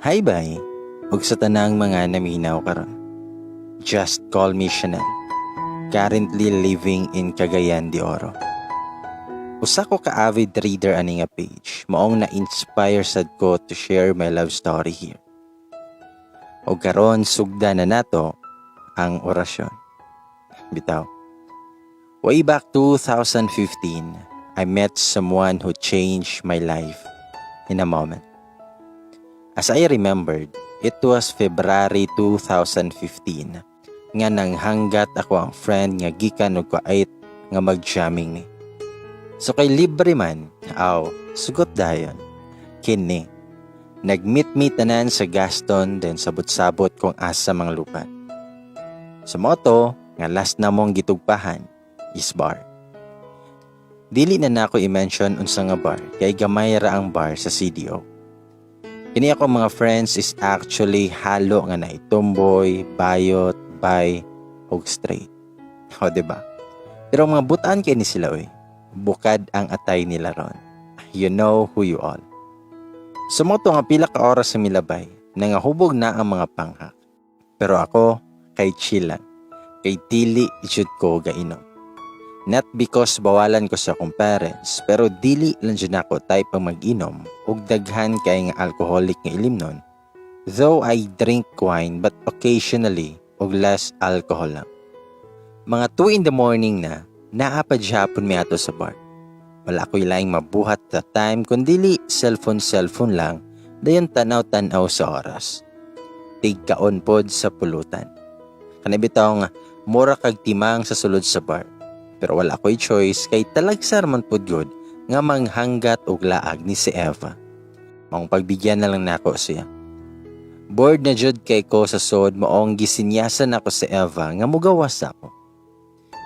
Hi bay, ug sa tanang mga naminaw karon. Just call me Chanel. Currently living in Cagayan de Oro. Usa ko ka avid reader ani nga page, maong na-inspire sad ko to share my love story here. Og karon sugda na nato ang orasyon. Bitaw. Way back 2015, I met someone who changed my life in a moment. As I remembered, it was February 2015 nga nanghanggat akoang friend nga gikan og Kuwait nga mag-jamming ni. So kay libre man, aw, sugot dayon. Kini, nag-meet mi tanan sa Gaston, then sabot-sabot kung asa manglupat. Sa moto, nga last na mong gitugpahan is bar. Dili na nako i-mention unsa nga bar kay gamay ra ang bar sa CDO. Kini ako mga friends is actually halo nga naay tomboy, bayot, bi, ug straight. O, di ba? Pero mga butan kay ni sila oy. Bukad ang atay nila ron. You know who you all. Sumoto nga pila ka oras sa milabay, nangahubog na ang mga panghak. Pero ako, kay chill lang. Kay dili jud ko gainom. Not because bawalan ko sa akong parents, pero dili lang jud ako type ang mag-inom ug daghan kay nga alcoholic nga ilimnon. Though I drink wine, but occasionally ug less alcohol lang. Mga 2 in the morning na, naa pa gihapon mi ato sa bar. Wala ko'y laing mabuhat that time kundili cellphone cellphone lang, dayon tanaw-tanaw sa oras. Tigkaon pod sa pulutan. Kana bitawng mura kag timang sa sulod sa bar. Pero wala ko'y choice kay talagsa man pod gud nga manghanggat og laag ni si Eva. Maong pagbigyan na lang nako siya. Bored na jud kay ko sa sod, maong gisinyasan nako si Eva nga mugawas ako.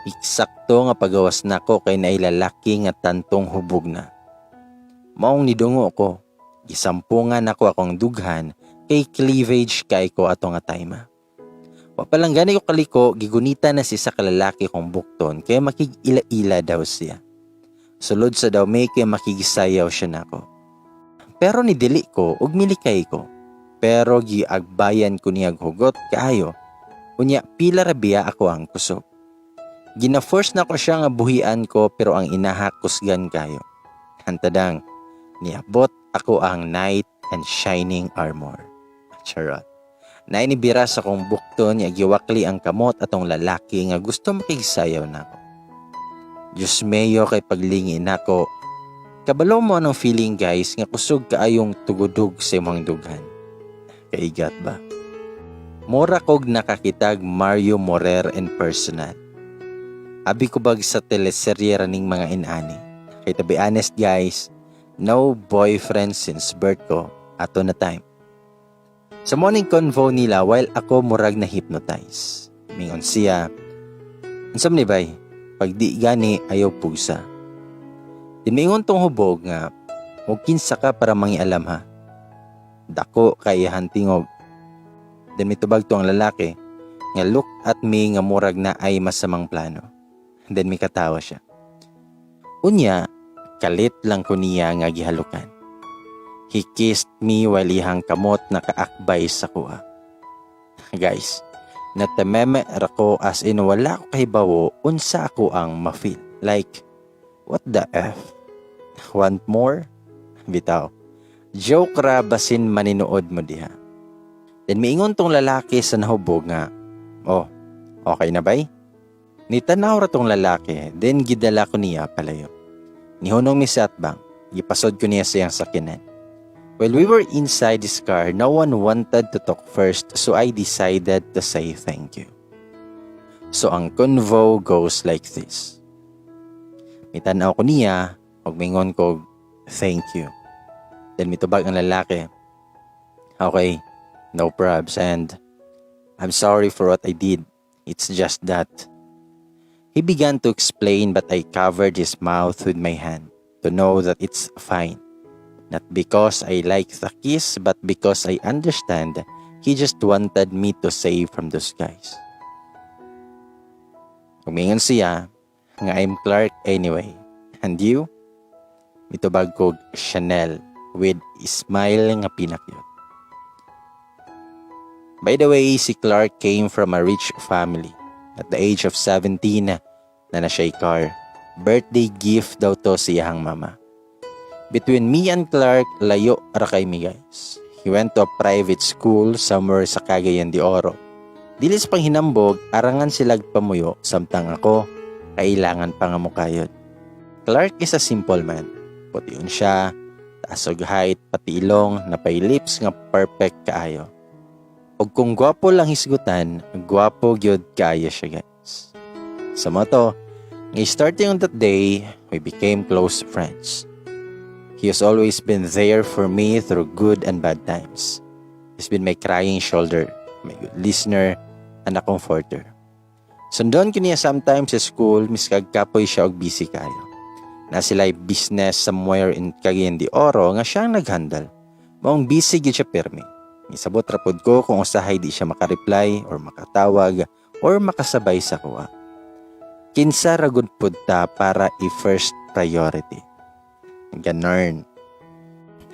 Eksakto nga pagawas nako kay naay lalaki nga tantong hubog na. Maong nidungo ko. Gisampungan nako akong dughan kay cleavage kay ko ato nga time. Wa pa lang gani ko kaliko, gigunita na si sa kalalaki kong bukton kay makig-ila-ila daw siya. Sulod sa daw may kay makigisayaw siya nako. Pero ni dili ko ug milikay ko. Pero giagbayan ko niya hugot kaayo. Unya pila ra biya ako ang kusog. Gina-force na ko siya nga buhian ko, pero ang inaha kusgan kayo. Hantadang niabot ako ang knight and shining armor. Charot. Naay nibira sa akong bukton niya, giwakli ang kamot atong lalaki nga gusto makigsayaw nako. Diyos mio, kay paglingi nako. Kabalo mo anong feeling, guys, nga kusog kaayong tugudog sa imong dughan. Kaigat ba? Mura kog nakakitag Mario Morer in personal. Abi ko bag sa teleserye raning mga inani. Kay to be honest, guys, no boyfriend since birth ko ato na time. Sa morning convo nila while ako murag na hypnotize. Mingon siya, "Unsa man ni bay? Pag di gani ayaw pugsa." Mingon tong hubog nga, "Og kinsa ka para mangialam ha?" Dako kay iyang tingog. Then mitubag to ang lalaki nga look at me nga murag na ay masamang plano. Then mikatawa siya. Unya, kalit lang ko niya nga gihalukan. He kissed me while iyang kamot nakaakbay sa kuha. Guys, natameme ra ko, as in wala ko kahibawo unsa ako ang ma-feel. Like, what the F? Want more? Bitaw. Joke ra, basin maninood mo diha. Then miingon tong lalaki sa nahubog nga, "Oh, okay na bay?" Nitanaw ra tong lalaki, then gidala ko niya palayo. Nihunong mi sa atbang, gipasod ko niya sa iyang sakyanan. While we were inside this car, no one wanted to talk first, so I decided to say thank you. So ang convo goes like this. Mitanaw ko niya, ug mingon ko, "Thank you." Then mitubag ang lalaki, "Okay, no probs, and I'm sorry for what I did. It's just that." He began to explain, but I covered his mouth with my hand to know that it's fine. Not because I like the kiss, but because I understand he just wanted me to save from those guys. Umingon siya nga, "I'm Clark anyway. And you?" Mitubag ko, "Chanel," with smile nga pinakyot. By the way, si Clark came from a rich family. At the age of 17 naa na siya'y car. Birthday gift daw to sa iyahang mama. Between me and Clark, layo ra kay mi, guys. He went to a private school somewhere sa Cagayan de Oro. Dili sa panghinambog, arangan silag pamuyo samtang ako, kailangan pa nga mukayod. Clark is a simple man. Pution siya, taas og height, pati ilong, napay lips nga perfect kaayo. Og kung gwapo lang hisgutan, gwapo gyud kaayo siya, guys. Sa mao to, nga starting on that day, we became close friends. He has always been there for me through good and bad times. He's been my crying shoulder, my good listener, and a comforter. Sundon ko niya sometimes sa school, miskag kapoy siya og busy kayo. Naa sila'y business somewhere in Cagayan de Oro nga siyang naghandle. Maong busy gyud siya pirmi. Isabot ra pod ko kung usahay di siya makareply or makatawag or makasabay sa kuha. Kinsa ra gud pud ta para i-first priority? Ganern.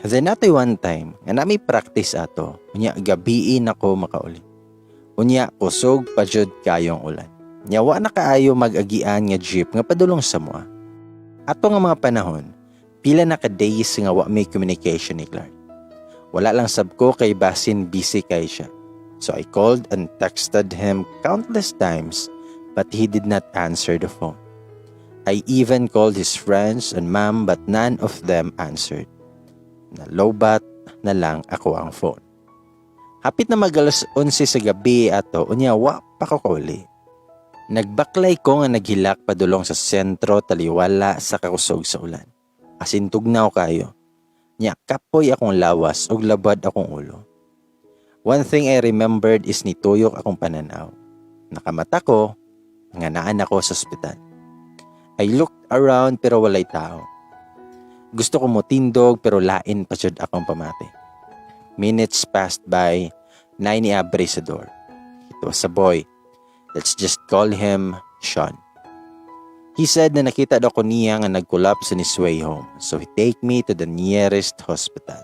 Then naa toy one time, nga naa mi practice ato, unya gabii na ko makauli. Unya kusog pa jud kayong ulan. Nya wa na kaayo mag-agian nga jeep nga padulong sa amoa. Ato nga mga panahon, pila na ka days nga wa may communication ni Clark. Wala lang sab ko kay basin busy kay siya. So I called and texted him countless times, but he did not answer the phone. I even called his friends and mom, but none of them answered. Na-lowbat na lang akoang phone. Hapit na mag alas 11 sa gabi ato, unya wa pa ko kauli. Nagbaklay ko nga naghilak padulong sa sentro taliwala sa kakusog sa ulan. Asin tugnaw kayo. Nya kapoy akong lawas ug labad akong ulo. One thing I remembered is nituyok akong pananaw. Nakamata ko nga naa na ko sa ospital. I looked around pero walay tao. Gusto ko motindog pero lain pa jud akong pamati. Minutes passed by, naay niabri sa door. It was a boy. Let's just call him Sean. He said na nakita daw ko niya nga nag-collapse on his way home, so he take me to the nearest hospital.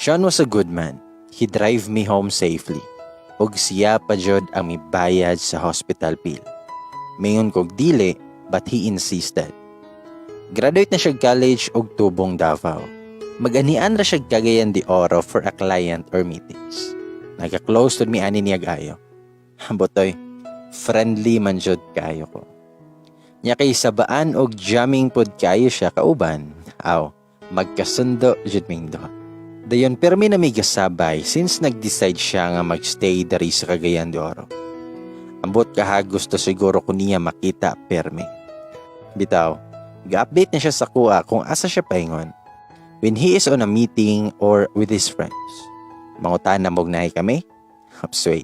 Sean was a good man. He drive me home safely. Ug siya pa jud ang mibayad sa hospital bill. Mingon kog dili, but he insisted. Graduate na siya college og tubong Davao. Mag-anian ra siya Cagayan de Oro for a client or meetings. Nagka-close to mi ani niya ayo. Botoy, friendly man jud kaayo ko. Nya kay sabaan og jamming pod kaayo siya kauban. Aw, magkasundo jud ming duha. Dayon permi na mi gasabay since nag-decide siya nga magstay dari sa Cagayan de Oro. Ambot kaha gusto siguro ko niya makita permi. Bitaw, ga-update na siya sa kuha kung asa siya paingon when he is on a meeting or with his friends. Mangutana mog naay kami? Wait.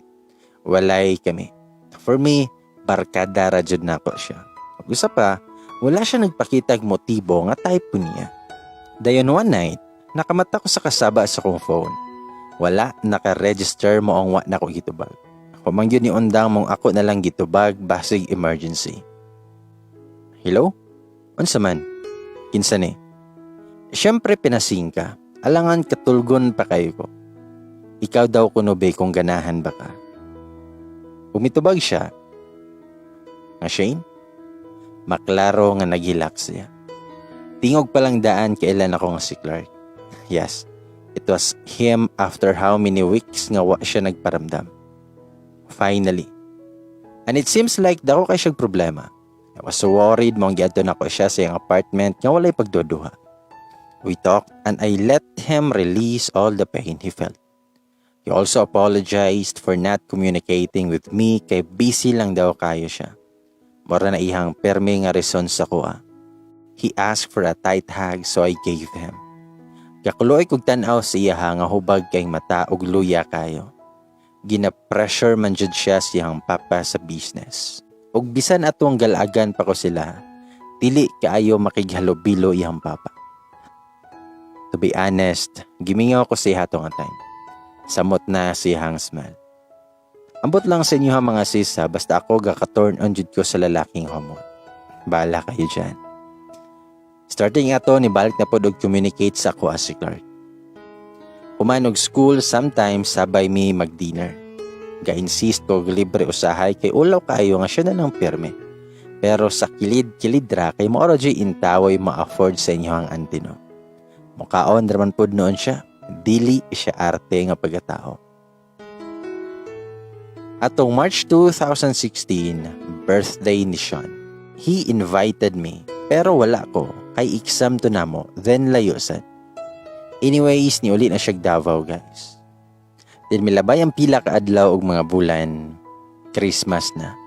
Walay kami. For me, barkada ra jud nako siya. Ug usa pa, wala siya nagpakitag motibo nga type ko niya. Dayon one night, nakamata ko sa kasaba sa akong phone. Wala naka-register maong wa na ko gitubag. Ako man gyud ni undang mong ako na lang gitubag basig emergency. Hello? Unsa man? Kinsa ni? Siyempre pinasingka. Alangan katulgon pa kayo ko. Ikaw daw kuno be kung ganahan ba ka. Umitubag siya. Nga Shane? Maklaro nga naghilak siya. Tingog pa lang daan kailan ako nga si Clark. Yes, it was him after how many weeks nga wa siya nagparamdam. Finally. And it seems like dako kay siyang problema. I was so worried mong giadto nako siya sa iyang apartment nga walay pagduduha. We talked and I let him release all the pain he felt. He also apologized for not communicating with me kay busy lang daw kayo siya. Mora na ihang permi nga reason sa kuha. He asked for a tight hug, so I gave him. Kakuloy kog tan-aw sa iya nga hubag kay mata ug luya kayo. Gina-pressure man jud siya siyang papa sa business. Ug bisan atong galagan pa ko sila, dili kaayo makighalubilo iyang papa. To be honest, gimingaw ko siya nga time. Samot na siyang smile. Ambot lang sa inyo ha, mga sis, ha, basta ako gaka-turn on jud ko sa lalaking homo. Bahala kayo dyan. Starting ato, nibalik na pod og communicate sa ako si Clark. Human og school, sometimes sabay mi mag-dinner. Ga-insist ko libre usahay kay ulaw kaayo nga siya na lang pirme. Pero sa kilid-kilid ra kay mao ra juy intawoy ma-afford sa inyohang auntie, no. Mukaon ra man pud noon siya. Dili siya arte nga pagkatao. Atong March 2016, birthday ni Sean. He invited me pero wala ko kay exam to namo, then layo sad. Anyways, niuli na siya Davao, guys. Then milabay ang pila ka adlaw og mga bulan, Christmas na.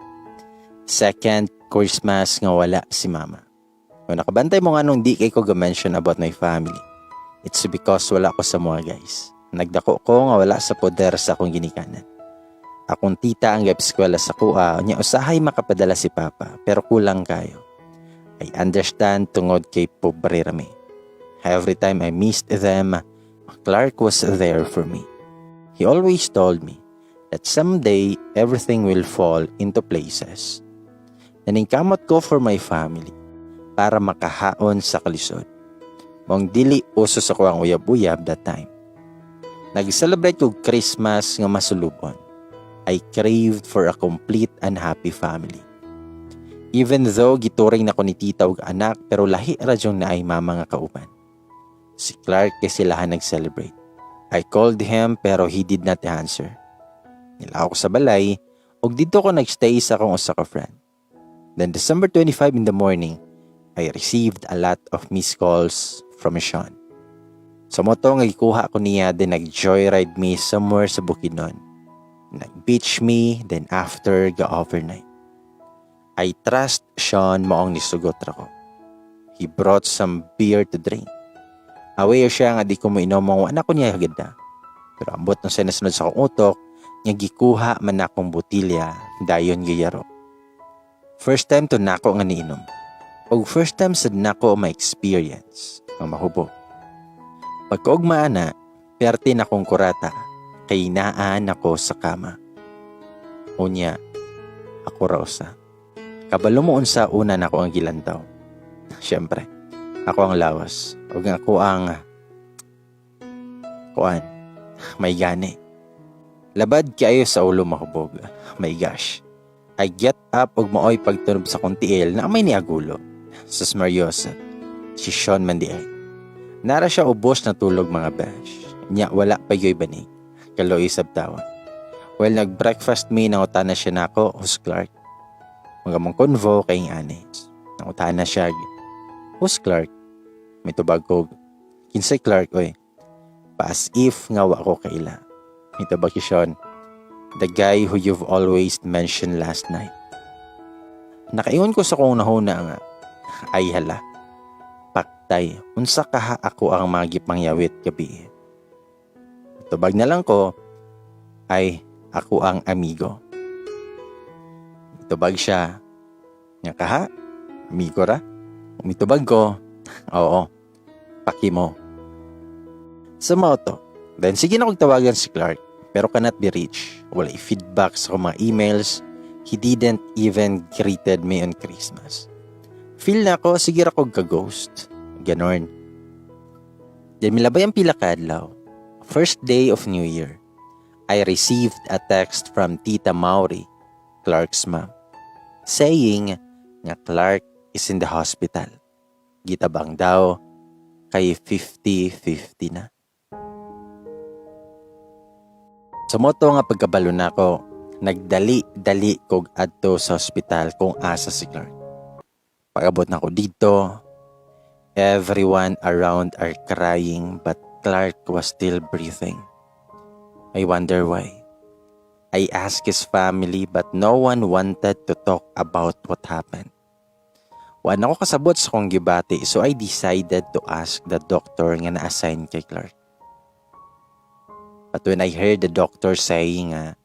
Second Christmas nga wala si Mama. Kung nakabantay mo nga nung di kay ko ga-mention about my family, it's because wala ko sa mga, guys. Nagdako ko nga wala sa poder sa akong ginikanan. Akong tita ang eskwela sa kuha, nya usahay makapadala si Papa, pero kulang kayo. I understand tungod kay pobre rami. Every time I missed them, Clark was there for me. He always told me that someday everything will fall into places. Naningkamot ko for my family para makahaon sa kalisod. Maong dili uso sa kuang uyab-uyab that time. Nag-celebrate kog Christmas nga masulubon. I craved for a complete and happy family. Even though gituring na ko ni tita og anak, pero lahi ra jung naay mama nga kauban. Si Clark kay silahan nag-celebrate. I called him pero he did not answer. Nilaw ko sa balay ug didto ko nagstay sa akong usa ka friend. Then December 25 in the morning, I received a lot of missed calls from Sean. Sa mao to nga gikuha ko niya, then nag-joyride me somewhere sa Bukidnon. Nag-beach me, then after ga overnight. I trust Sean, maong nisugot ra ko. He brought some beer to drink. Aware siya nga di ko mo inom, maong anak ko niya haganda. Pero ambot nang nasunod sa akong utok, nga gikuha man akong botilya, dayon giyaro. First time to nako nga niinom. Og first time sad nako ma-experience ang mahubog. Pagkaugma ana, perti na kong kurata kay naa nako sa kama. Unya, ako ra usa. Kabalo mo unsa una nako ang gilantaw? Siyempre, ako ang lawas. Ug ako ang kuan, may gani. Labad kaayo sa ulo mahubog. My gosh. I get up ug maoy pagtunob sa kong tiil na may niagulo. Susmaryosep. Si Sean man diay. Nara siya ubos na tulog, mga besh. Nya wala pa yo'y banig. Kaluoy sab tawa. Well, nag-breakfast me, nangutana siya nako, "Who's Clark?" Mga mong convo kay ani. Nangutana siya, "Who's Clark?" Mitubag ko, "Kinsay Clark, oy?" Pa as if nga wa ko kaila. Mitubag si Sean, "The guy who you've always mentioned last night." Nakaingon ko sa kong nahuna nga, ay hala, paktay, unsa kaha ako ang mga gipangyawit gabi. Tubag na lang ko, "Ay, ako ang amigo." Tubag siya, nga kaha, amigo ra? Mitubag ko, "Oo, paki mo." Sa mao to, then sige na kong tawagan si Clark, pero cannot be reached. Wala feedback sa akong mga emails. He didn't even greeted me on Christmas. Feel na ako, sige ra kog ka-ghost. Ganon. Then milabay ang pila ka adlaw. First day of New Year, I received a text from Tita Maury, Clark's mom, saying nga Clark is in the hospital. Gitabang daw kay 50-50 na. Sa mao to nga pagkabalo nako, nagdali-dali kog adto sa ospital kung asa si Clark. Pag-abot nako didto, everyone around are crying but Clark was still breathing. I wonder why. I asked his family but no one wanted to talk about what happened. Wala ako kasabot sa kong gibati, so I decided to ask the doctor nga na-assign kay Clark. But when I heard the doctor saying nga,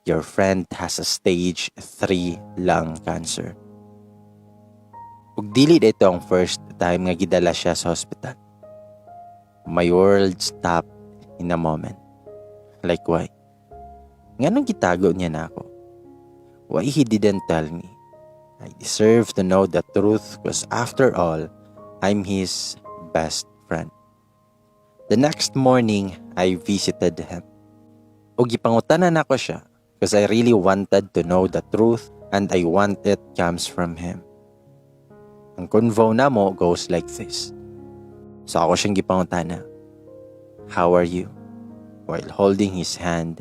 "Your friend has a stage 3 lung cancer." Ug dili ito ang first time nga gidala siya sa hospital. My world stopped in a moment. Like, why? Nganong gitago niya na ako? Why he didn't tell me? I deserve to know the truth because after all, I'm his best friend. The next morning, I visited him. Ug gipangutana nako siya Because I really wanted to know the truth and I want it comes from him. Ang convo namo goes like this. So ako siyang gipangutana, "How are you?" While holding his hand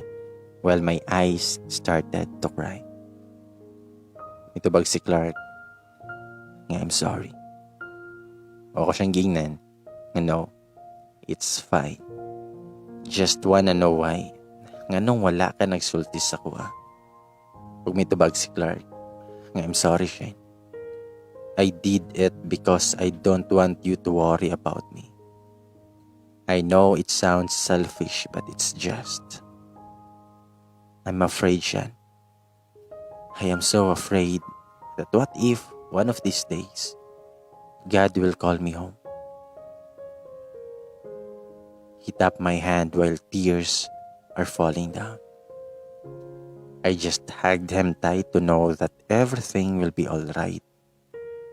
while my eyes started to cry. Mitubag si Clark nga, "I'm sorry." Ako siyang gingnan nga, "No, it's fine. Just wanna know why. Nganong wala ka nagsulti sa akoa?" Ug mitubag si Clark nga, "I'm sorry, Shane. I did it because I don't want you to worry about me. I know it sounds selfish, but it's just, I'm afraid, Shan. I am so afraid that what if one of these days, God will call me home." He tapped my hand while tears are falling down. I just hugged him tight to know that everything will be alright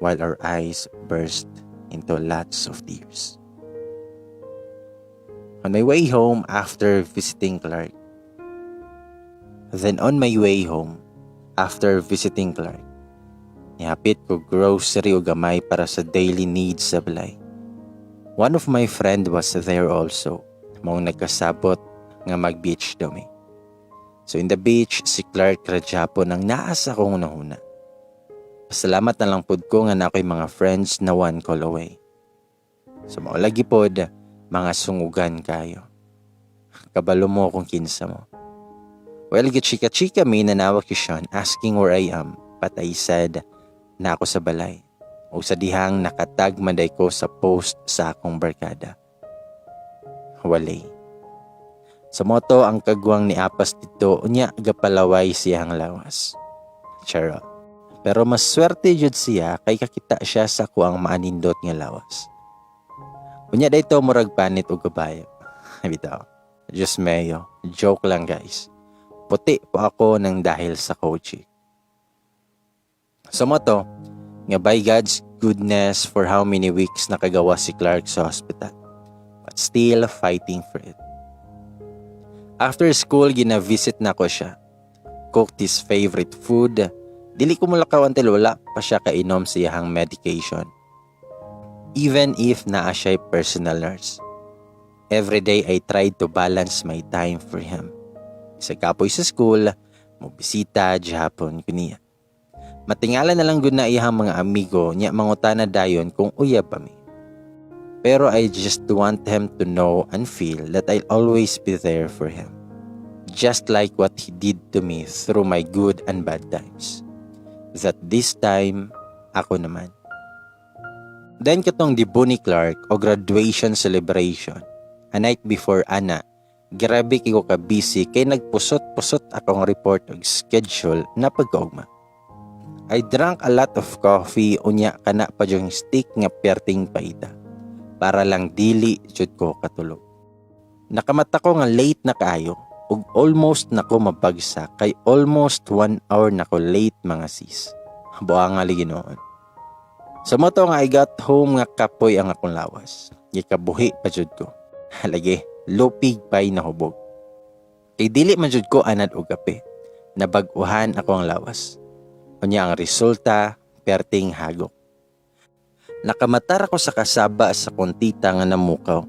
while our eyes burst into lots of tears. On my way home after visiting Clark, Then on my way home, after visiting Clark, nihapit ko grocery o gamay para sa daily needs sa balay. One of my friend was there also, maong nagkasabot nga mag-beach daw mi. So in the beach, si Clark ra gyapon ang naa sa akong hunahuna. Pasalamat na lang pod ko nga naa ko'y mga friends na one call away. So mao lagi pod, mga sungugan kayo. Kabalo mo kung kinsa mo. Well, chika-chika mi, nanawag si Sean asking where I am, but I said naa ko sa balay. O sa dihang nakatag man diay ko sa post sa akong barkada. Walay. Sa moto ang kagwang ni apas dito, unya gapalaway siyang lawas. Charot. Pero mas swerte jud siya kay kakita siya sa akoang maanindot nga lawas. Unya dayto murag panit og kabayo. Bitaw. Diyos mio, joke lang, guys. Puti po ako ng dahil sa coaching. Sa moto, nga by God's goodness, for how many weeks nakagawa si Clark sa hospital. But still fighting for it. After school, gina-visit na ko siya. Cooked his favorite food. Dili ko mulakaw until wala pa siya kainom sa iyahang medication. Even if naa siya'y personal nurse. Every day I tried to balance my time for him. Sa kapoy sa school, mo bisita gihapon ko niya. Matingala na lang gud na iyang mga amigo niya, mangutana dayon kung uyab pa mi. Pero I just want him to know and feel that I'll always be there for him. Just like what he did to me through my good and bad times. That this time, ako naman. Then katong debut ni Clark o graduation celebration, a night before ana, grabe kay ko ka busy kay nagpusot-pusot akong report og schedule na pagkaugma. I drank a lot of coffee, unya kana pa yung stick nga perting paita para lang dili jud ko katulog. Nakamata ko nga late na kaayo ug almost na ko mabagsak kay almost 1 hour na ko late, mga sis. Buanga lagi noon. Sa moto nga I got home nga kapoy ang akong lawas. Gikabuhi pa jud ko. Lagi, lupig pa'y nahubog. Kay dili man jud ko anad og kape. Nabag-uhan ako ang lawas. Unya ang resulta, perting hagok. Nakamatar ako sa kasaba sa kong tita nga namukaw.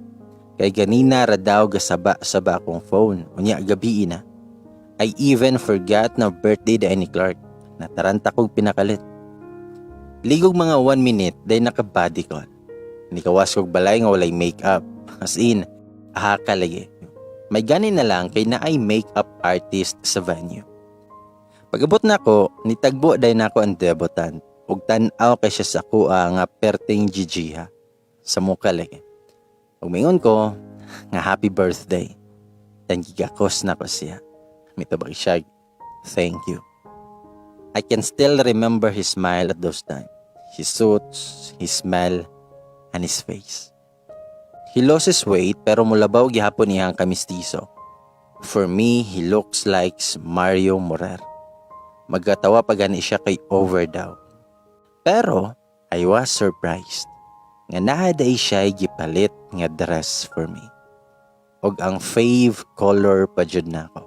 Kay ganina ra daw gasaba-saba akong phone. Unya gabi na. I even forgot na birthday diay ni Clark. Nataranta kog pinakalit. Ligog mga 1 minute day naka-body call. Nikawas kog balay nga walay makeup. As in, aha ka lagi. May gani na lang kay naay makeup artist sa venue. Pag-abot nako, nitagbo day nako ang debutant ug tan-aw kay siya sa akoa nga perting GG ha. Sa muka lagi. Ug mingon ko nga, "Happy birthday." Then gigakos nako siya. Mitubag siya, "Thank you." I can still remember his smile at those time. His suits, his smell, and his face. He lost his weight pero mulabaw gihapon niyang kamistiso. For me, he looks like Mario Morer. Magkatawa pa gani siya kay over daw. Pero, I was surprised nga naa diay siya gipalit nga dress for me. Og ang fave color pa jud nako.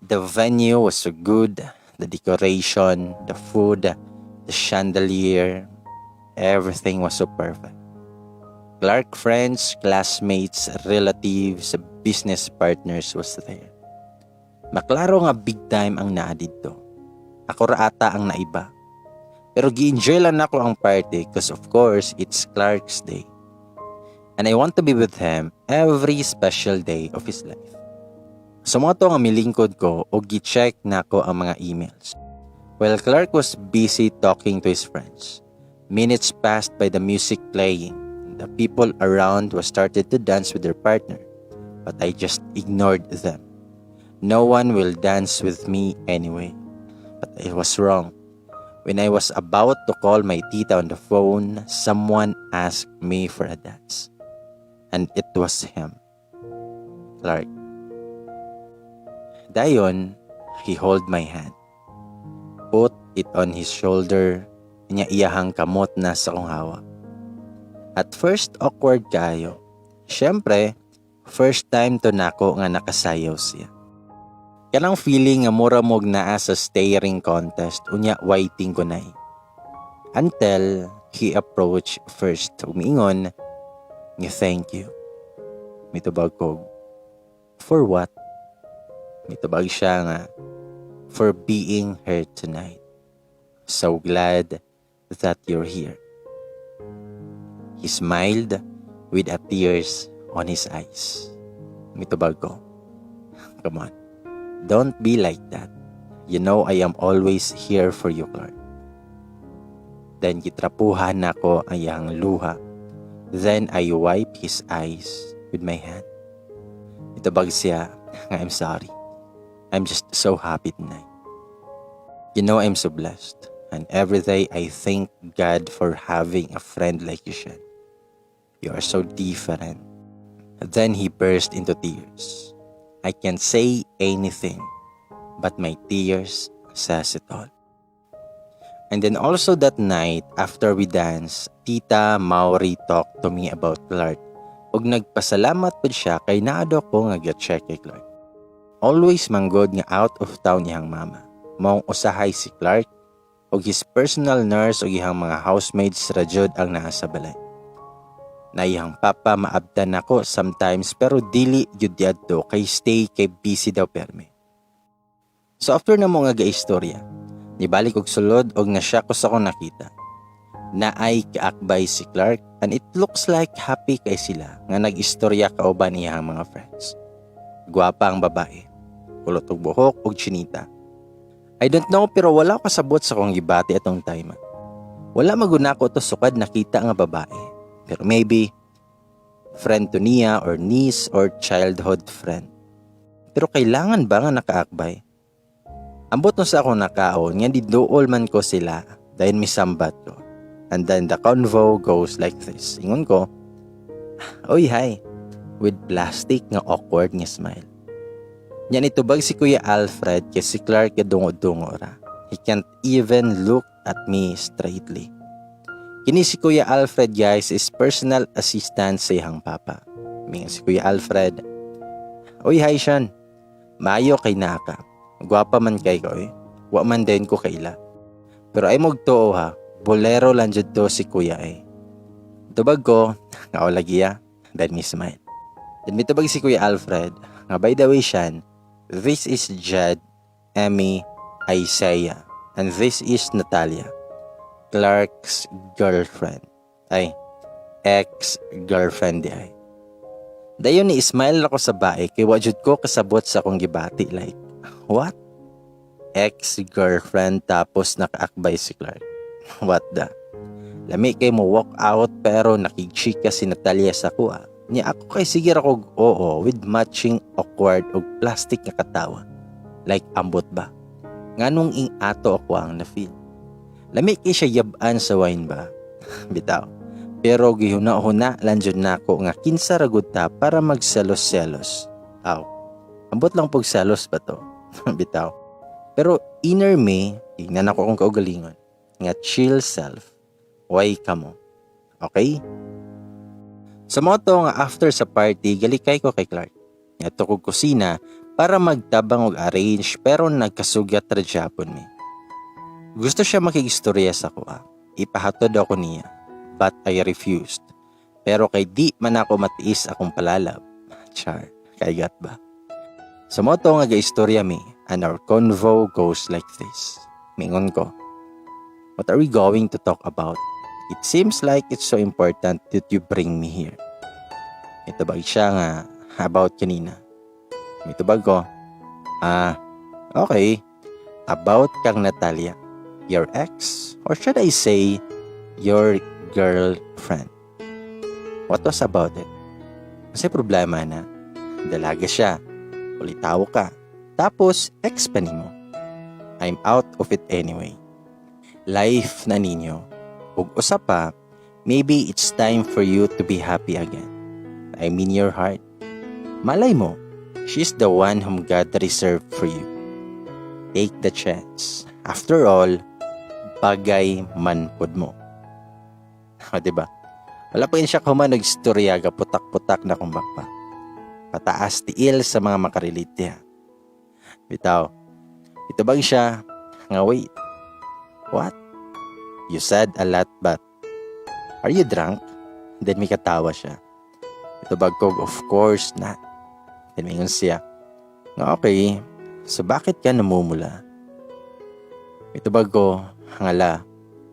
The venue was so good. The decoration, the food, the chandelier, everything was so perfect. Clark friends, classmates, relatives, business partners was there. Maklaro nga big time ang naa didto. Ako ra ata ang naiba. Pero gi-enjoy lang nako ang party because, of course, it's Clark's day. And I want to be with him every special day of his life. So mao to nga milingkod ko o gi-check nako ang mga emails while Clark was busy talking to his friends. Minutes passed by the music playing. The people around was started to dance with their partner, but I just ignored them. No one will dance with me anyway. But I was wrong. When I was about to call my tita on the phone, someone asked me for a dance. And it was him. Clark. Dayon, he hold my hand. Put it on his shoulder, niya iyahang kamot na sa akong hawak. At first, awkward kayo. Siyempre, first time to nako nga nakasayaw siya. Kanang feeling nga mura mog naa sa staring contest, unya waiting ko na. Until he approached first, umiingon nga, "Thank you." Mitubag ko, "For what?" Mitubag siya nga, "For being here tonight. So glad that you're here." He smiled with a tears on his eyes. Mitubag ko, "Come on. Don't be like that. You know I am always here for you, Clark." Then gitrapuhan nako ang iyang luha. Then I wipe his eyes with my hand. Mitubag siya, "I'm sorry. I'm just so happy tonight. You know I'm so blessed. And every day I thank God for having a friend like you, Shen. You are so different." Then he burst into tears. I can't say anything, but my tears says it all. And then also that night, after we dance, Tita Maury talked to me about Clark. Ug nagpasalamat pud siya kay naa daw ko nga check kay Clark. Always manggod nga out of town iyang mama. Maong usahay si Clark ug his personal nurse ug iyang mga housemates ra jud ang naa sa balay. Na iyang papa maabtan nako sometimes, pero dili jud diadto kay stay kay busy daw permi. So after na mo nga gaistorya, nibalik og sulod og nasya ko sa akong nakita. Naay kaakbay si Clark and it looks like happy kay sila nga nag-istorya kauban iyang mga friends. Gwapa ang babae. Kulot og buhok og chinita. I don't know, pero wala ko kasabot sa akong gibati atong time. Wala maguna ko to sukad nakita nga babae. Pero maybe friend to niya or niece or childhood friend. Pero kailangan ba nga nakaakbay? Ambot no sa akong nakaon nga diduol man ko sila, dahil misambat ko. And then the convo goes like this. Ingon ko, "Oy, hi," with plastic nga awkward nga smile. Nya nitubag si Kuya Alfred kay si Clark dungo-dungo ra. He can't even look at me straightly. Kini si Kuya Alfred, guys, is personal assistant sa iyang papa. Mingon si Kuya Alfred, "Oy, hi, Sean. Maayo kay naa ka. Gwapa man kay ko eh. Wa man din ko kaila. Pero ay mogtuo ha, bolero lang jud to si Kuya eh." Tubag ko, nga lagi ya, then me smile. Then mitubag si Kuya Alfred, nga, "By the way, Sean, this is Jed, Emmy, Isaiah, and this is Natalia, Clark's girlfriend. Ay, ex-girlfriend di ay." Dayon ni smile ako sa bae kay wa jud ko kasabot sa akong gibati, like, what? Ex-girlfriend tapos nakaakbay si Clark. What the? Lami kay mo walk out pero nakigchika si Natalia sa kuha. Niya ako kay sige ra kog oo with matching awkward og plastic nga katawa. Like, ambot ba? Nganong ing ato ako ang na-feel. Lami kay siya yab-an sa wine ba? Bitaw. Pero gihuna-huna lang jud nako nga kinsa ra gud ta para magselos-selos. Aw. Ambot lang pog selos ba to? Bitaw. Pero inner me, tingnan ako akong kaugalingon nga chill self. Why kamo? Okay? Sa mao to nga after sa party, galikay ko kay Clark. Ngadto kog kusina, Para magtabang og arrange pero nagkasugat ra gyapon mi. Gusto siya makigistorya sa akoa. Ipahatod ako niya. But I refused. Pero kay di man ako matiis akong palalab. Char, kaigat ba? Sa mao to nga gaistorya mi and our convo goes like this. Mingon ko, "What are we going to talk about? It seems like it's so important that you bring me here." Mitubag siya nga about kanina. Mitubag ko, "Ah, okay. About kang Natalia, your ex, or should I say, your girlfriend. What was about it? Kasi problema na, dalaga siya, ulitawo ka, tapos ex pa nimo. I'm out of it anyway. Life na ninyo. Ug usa pa, maybe it's time for you to be happy again. I mean your heart. Malay mo, she's the one whom God reserved for you. Take the chance. After all, bagay man pud mo." O, diba? Wala pa yun siya human nagstorya, gaputak-putak na kung pa. Pataas tiil sa mga makarelate diha. Bitaw. Itubag siya nga, "Wait. What? You said a lot, but are you drunk?" Then may katawa siya. Itubag ko, "Of course not." Then mingon siya nga, "Okay, so bakit ka namumula?" Itubag ko, "Hangala,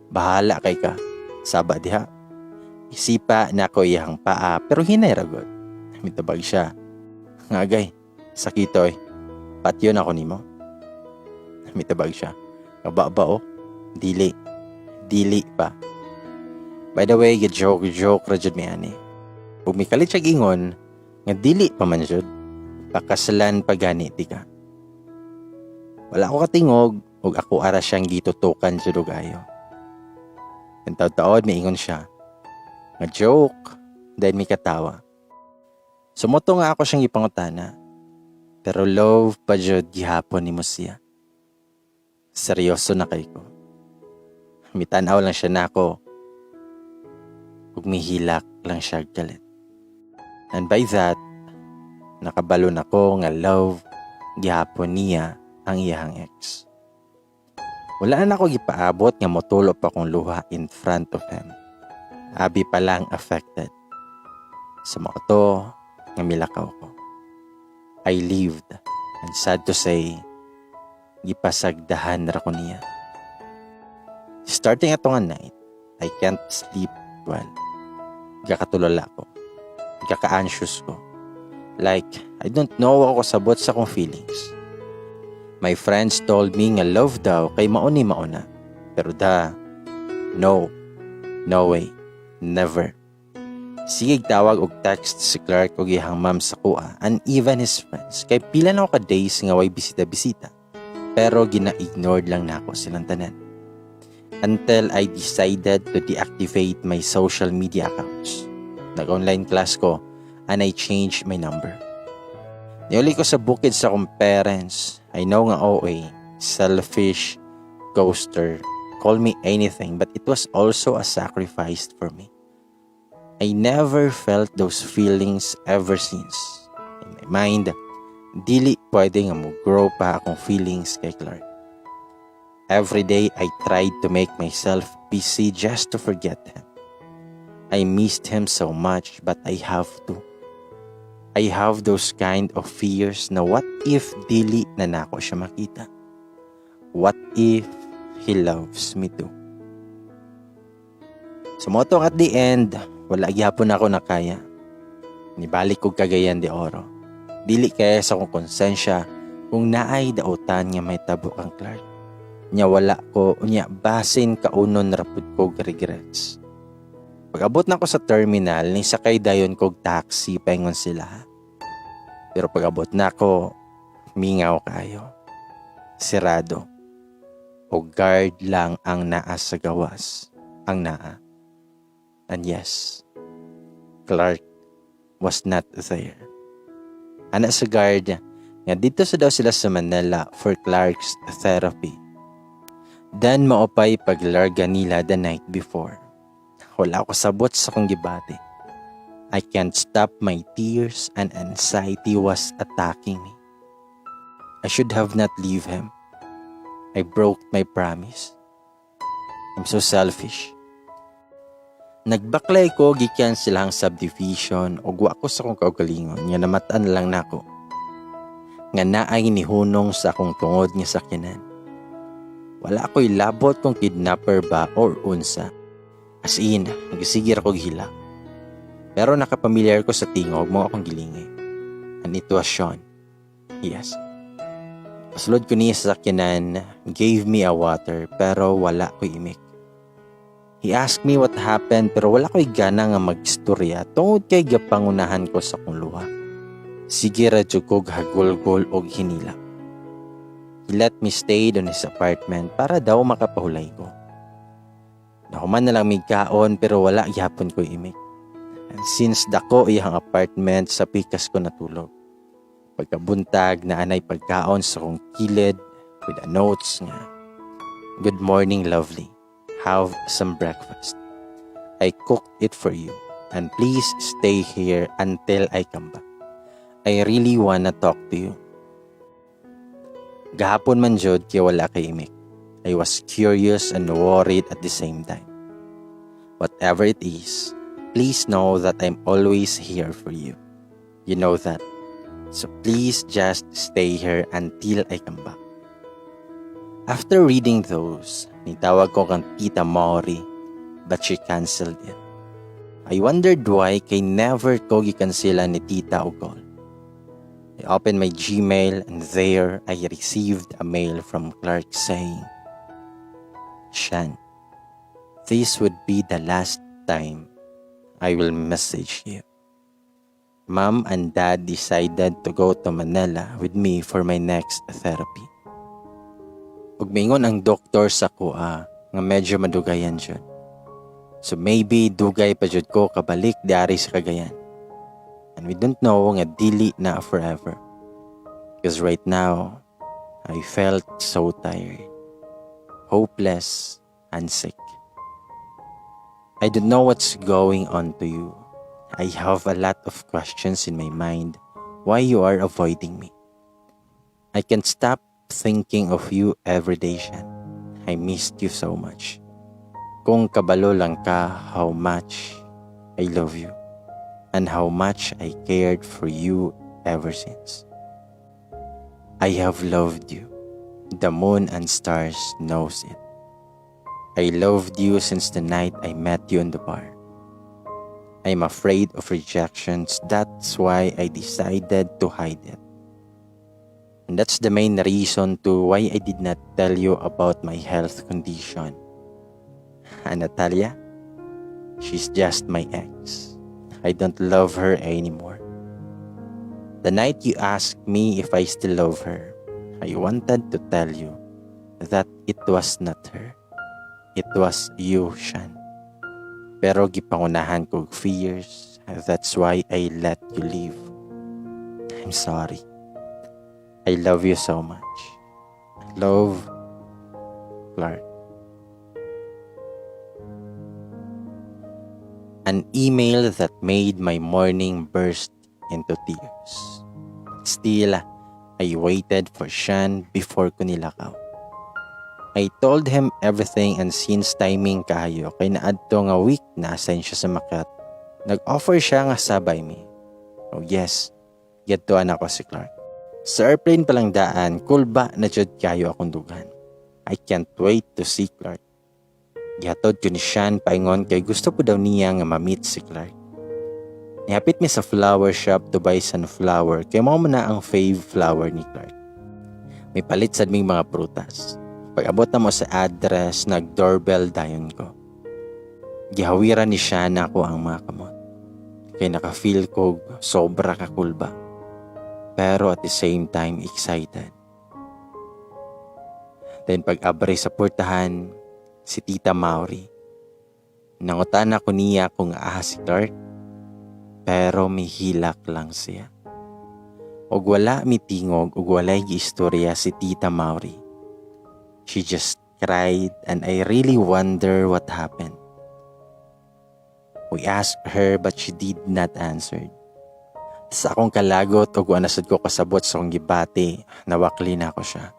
bahala kay ka. Saba diha." Isipa na ko iyang paa pero hinay ra gud. Mitubag siya nga, "Agay, sakitoy. Patyon ako nimo." Mitubag siya, "Kaba ba o? Dili. Dili pa." By the way, joke joke ra jud mi ani. Ug mikalit siya ingon nga dili pa man jud. Pakasalan pa gani ti ka. Wala ko katingog ug ako ara siyang gitutukan jud og ayo. Taod-taod miingon siya nga joke, then mi katawa. Sumuto nga ako siyang ipangutana. "Pero love pa jud gihapon nimo siya? Seryoso na kay ko." Mitanaw lang siya nako. Ug mihilak lang siya galit. And by that, nakabalo na ko nga love gihapon niya ang iyahang ex. Wala na nako gipaabot nga motulo pa kong luha in front of him. Abi pa lang affected. Sa mao to nga milakaw ko. I lived and sad to say, gipasagdahan ra ko niya. Starting ato nga night, I can't sleep well. Gakatulala ko. Gaka-anxious ko. Like, I don't know ako sabot sa akong feelings. My friends told me nga love daw kay mauni mauna. Pero da, no, no way, never. Sige tawag og text si Clark og iyang ma'am sa akoa and even his friends kay pila na ako ka days nga way bisita-bisita. Pero gina-ignored lang nako silang tanan. Until I decided to deactivate my social media accounts. Nag-online class ko and I changed my number. Niuli ko sa bukid sa akong parents. I know nga OA, selfish, ghoster, call me anything, but it was also a sacrifice for me. I never felt those feelings ever since. In my mind, dili pwede nga mo grow pa akong feelings kay Clark. Every day I tried to make myself busy just to forget him. I missed him so much, but I have to. I have those kind of fears na what if dili na nako siya makita? What if he loves me too? So mao tong at the end, wala gihapon ako nakaya. Nibalik kog Cagayan de Oro. Dili kaya sa akong konsensya kung naay dautan nga may tabo kang Clark. Nya wala ko, unya basin kaunon ra pud ko regrets. Pag-abot na ko sa terminal, ni sakay dayon kog taxi paingon sila. Pero pag-abot na ako, mingaw kayo. Sirado. O guard lang ang naa sa gawas. Ang naa. And yes, Clark was not there. Ana sa guard, nga dito sa daw sila sa Manila for Clark's therapy. Dan maupay paglarga nila the night before. Wala ko sabot sa akong gibati. I can't stop my tears and anxiety was attacking me. I should have not leave him. I broke my promise. I'm so selfish. Nagbaklay ko gikan sa ilang subdivision ug wa ko sa akong kaugalingon nga namatan lang nako nga naay nihunong sa akong tungod nga sakyanan. Wala ko'y labot kung kidnapper ba or unsa. As in, nagsige ra kog hilak. Pero nakapamilyar ko sa tingog, mao akong gilingi. And it was Sean. Yes. Pasulod ko niya sa sakyanan, gave me a water, pero wala ko'y imik. He asked me what happened, pero wala ko'y gana nga magstorya tungod kay gapangunahan ko sa akong luha. Sige ra jud kog hagulgol og hinila. He let me stay on his apartment para daw makapahulay ko. Nahuman na lang mig kaon, pero wala gyapon ko imik. And since dako iyang apartment, sa pikas ko natulog. Pagkabuntag, naa nay pagkaon sa akong kilid with a notes nga, "Good morning, lovely. Have some breakfast. I cooked it for you and please stay here until I come back. I really wanna talk to you." Gahapon man jud kay wala kay imik. I was curious and worried at the same time. Whatever it is, please know that I'm always here for you. You know that. So please just stay here until I come back. After reading those, nitawag ko kang Tita Maury, but she canceled it. I wondered why kay never ko gikansela ni Tita og call. I opened my Gmail and there I received a mail from Clark saying, "Shan, this would be the last time I will message you. Mom and Dad decided to go to Manila with me for my next therapy. Ug mingon ang doktor sa akoa nga medyo madugayan jud. So maybe dugay pa jud ko kabalik diari sa Cagayan. And we don't know nga dili na forever. Because right now, I felt so tired, hopeless, and sick. I don't know what's going on to you. I have a lot of questions in my mind why you are avoiding me. I can't stop thinking of you every day, Shan. I missed you so much. Kung kabalo lang ka how much I love you and how much I cared for you ever since. I have loved you. The moon and stars knows it. I loved you since the night I met you in the bar. I'm afraid of rejections. That's why I decided to hide it. And that's the main reason to why I did not tell you about my health condition. And Natalia, she's just my ex. I don't love her anymore. The night you asked me if I still love her, I wanted to tell you that it was not her. It was you, Shan. Pero gipangunahan ko fears. That's why I let you leave. I'm sorry. I love you so much. Love, Clark." An email that made my morning burst into tears. But still, I waited for Shan before ko nilakaw. I told him everything, and since timing kaayo kay naadto nga week na assign siya sa Makati, nag-offer siya nga sabay mi. Oh yes, giadtuan nako si Clark. Sa airplane pa lang daan, kulba na jud kayo akong dughan. I can't wait to see Clark. Gihatod ko ni Shan paingon kay gusto po daw niya nga ma-meet si Clark. Nihapit mi sa flower shop to buy sunflower kay mao man na ang fave flower ni Clark. Mipalit sad ming mga prutas. Pag abot namo sa address, nag-doorbell dayon ko. Gihawiran ni Shan ako ang mga kamot. Kay naka-feel ko sobra ka kulba. Pero at the same time, excited. Then pag abre sa portahan, si Tita Maury. Nangutana ko niya kung aha si Clark, pero mihilak lang siya. Og wala mitingog ug walay giistorya si Tita Maury. She just cried and I really wonder what happened. We asked her, but she did not answer. Sa akong kalagot ug wa na sad ko kasabot sa akong gibati, nawakli nako siya.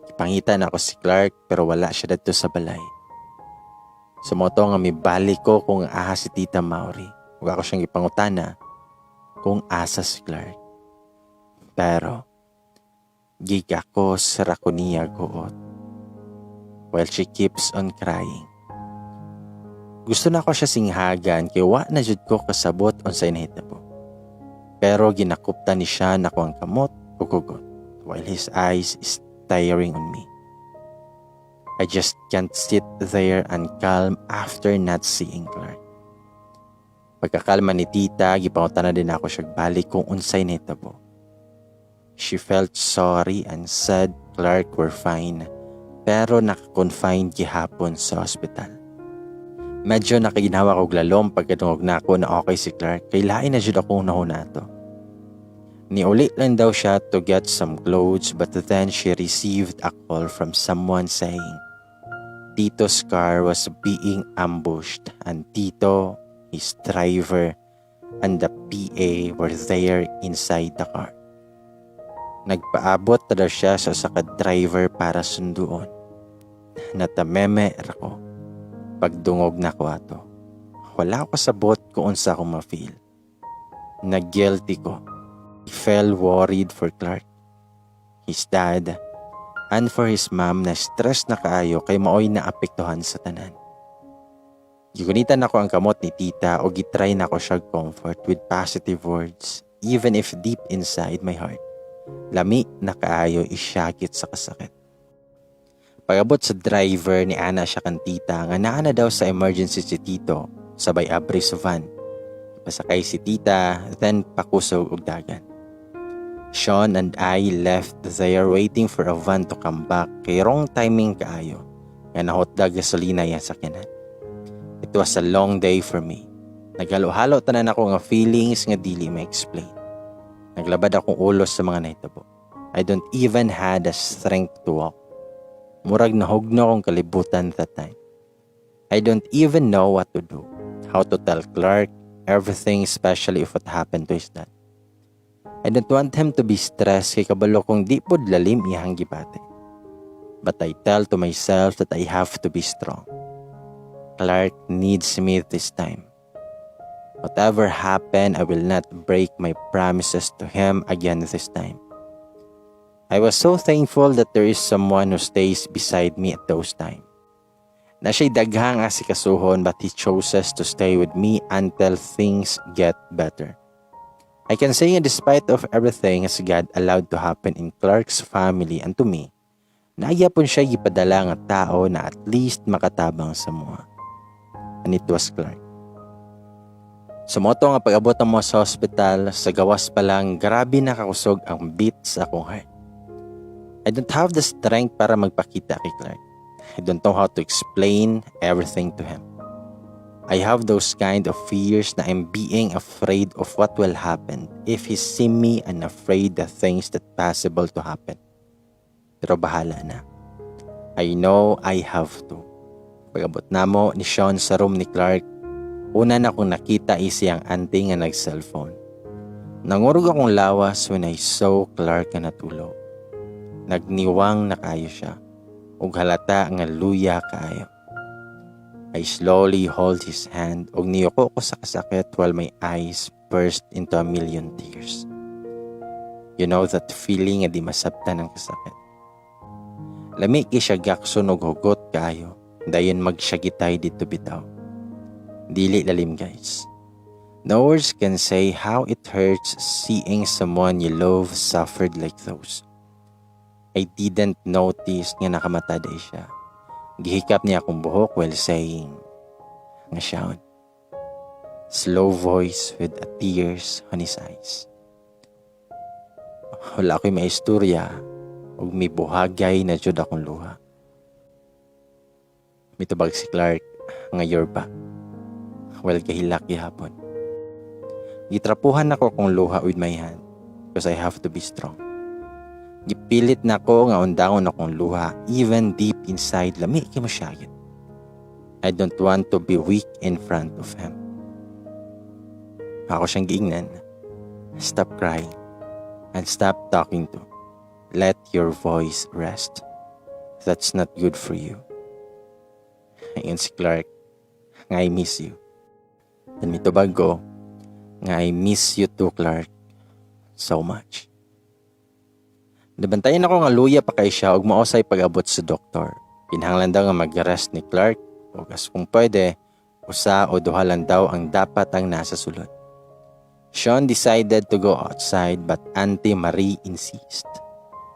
Gipangita nako si Clark pero wala siya didto sa balay. So mao to nga mibalik ko kung aha si Tita Mauri. Ug ako siyang gipangutana kung asa si Clark. Pero gigakos ra ko niya guot while she keeps on crying. Gusto nako siya singhagan kay wa na jud ko kasabot unsay nahitabo. Pero ginakuptan ni siya nako ang kamot ug hugot while his eyes is staring on me. I just can't sit there and calm after not seeing Clark. Pagkakalma ni Tita, gipangutana din nako siya balik kung unsay nahitabo. She felt sorry and said Clark were fine pero naka-confine gihapon sa hospital. Medyo nakaginhawa kog lalom pagkadungog nako na okay si Clark kay lain na jud akong hunahuna ato. Niuli lang daw siya to get some clothes, but then she received a call from someone saying Tito's car was being ambushed and Tito, his driver, and the PA were there inside the car. Nagpaabot na daw siya sa usa ka driver para sunduon. Natameme ra ko pagdungog nako ato. Wala ko kasabot kung unsa akong ma-feel. Nag-guilty ko. I felt worried for Clark, his dad, and for his mom na stress na kaayo kay maoy naapektuhan sa tanan. Gigunitan nako ang kamot ni Tita o gitry nako siya comfort with positive words, even if deep inside my heart, lami na kaayo isyagit sa kasakit. Pag-abot sa driver, niana siya kang Tita nga naa na daw sa emergency si Tito, sabay abri sa van. Pasakay si Tita, then pakusog og dagan. Sean and I left there waiting for a van to come back kay wrong timing kaayo nga nahotda gasolina iya sakyanan. It was a long day for me. Naghalo-halo tanan ako nga feelings nga dili ma-explain. Naglabad akong ulo sa mga nahitabo. I don't even had the strength to walk. Murag nahugno akong kalibutan that time. I don't even know what to do. How to tell Clark everything, especially if what happened to his dad. I don't want him to be stressed kay kabalo kong di pod lalim iyang gibati. But I tell to myself that I have to be strong. Clark needs me this time. Whatever happened, I will not break my promises to him again this time. I was so thankful that there is someone who stays beside me at those time. Naa siya'y daghang asikasuhon, but he chooses to stay with me until things get better. I can say in despite of everything as God allowed to happen in Clark's family and to me, naa gyapon siya gipadala nga tao na at least makatabang sa amoa. And it was Clark. So mao to nga pag-abot mo sa hospital, sa gawas pa lang, grabe nakakusog ang beat sa akong heart. I don't have the strength para magpakita kay Clark. I don't know how to explain everything to him. I have those kind of fears na I'm being afraid of what will happen if he see me and afraid the things that possible to happen. Pero bahala na. I know I have to. Pag-abot namo ni Sean sa room ni Clark, una na akong nakita is iyang auntie nga nag-cellphone. Nangurog akong lawas when I saw Clark nga natulog. Nagniwang na kaayo siya ug halata nga luya kaayo. I slowly hold his hand ug niyuko ko sa kasakit while my eyes burst into a million tears. You know that feeling nga di masabtan ang kasakit. Lami kay siya gakson og hugot kaayo. Dayon magsyagitay didto bitaw. Dili lalim, guys. No words can say how it hurts seeing someone you love suffered like those. I didn't notice nga nakamata diay siya. Gihikap niya akong buhok while saying nga Shaun. Slow voice with a tears on his eyes. Wala ko'y maistorya ug mibuhagay na jud akong luha. Mitubag si Clark nga, "You're back." While gahilak gihapon. Gitrapuhan nako akong luha with my hand because I have to be strong. Gipilit nako nga undangon akong luha even deep inside lami kay mosyagit. I don't want to be weak in front of him. Ako siyang giingnan. Stop crying and stop talking to. Let your voice rest. That's not good for you. Ingon si Clark nga, "I miss you." Then mitubag ko nga, "I miss you too, Clark. So much." Nabantayan ako nga luya pa kay siya ug mao say pag-abot sa doktor. Kinahanglan daw nga mag-rest ni Clark ug as kung pwede, usa o duha lang daw ang dapat ang nasa sulod. Sean decided to go outside, but Auntie Marie insist.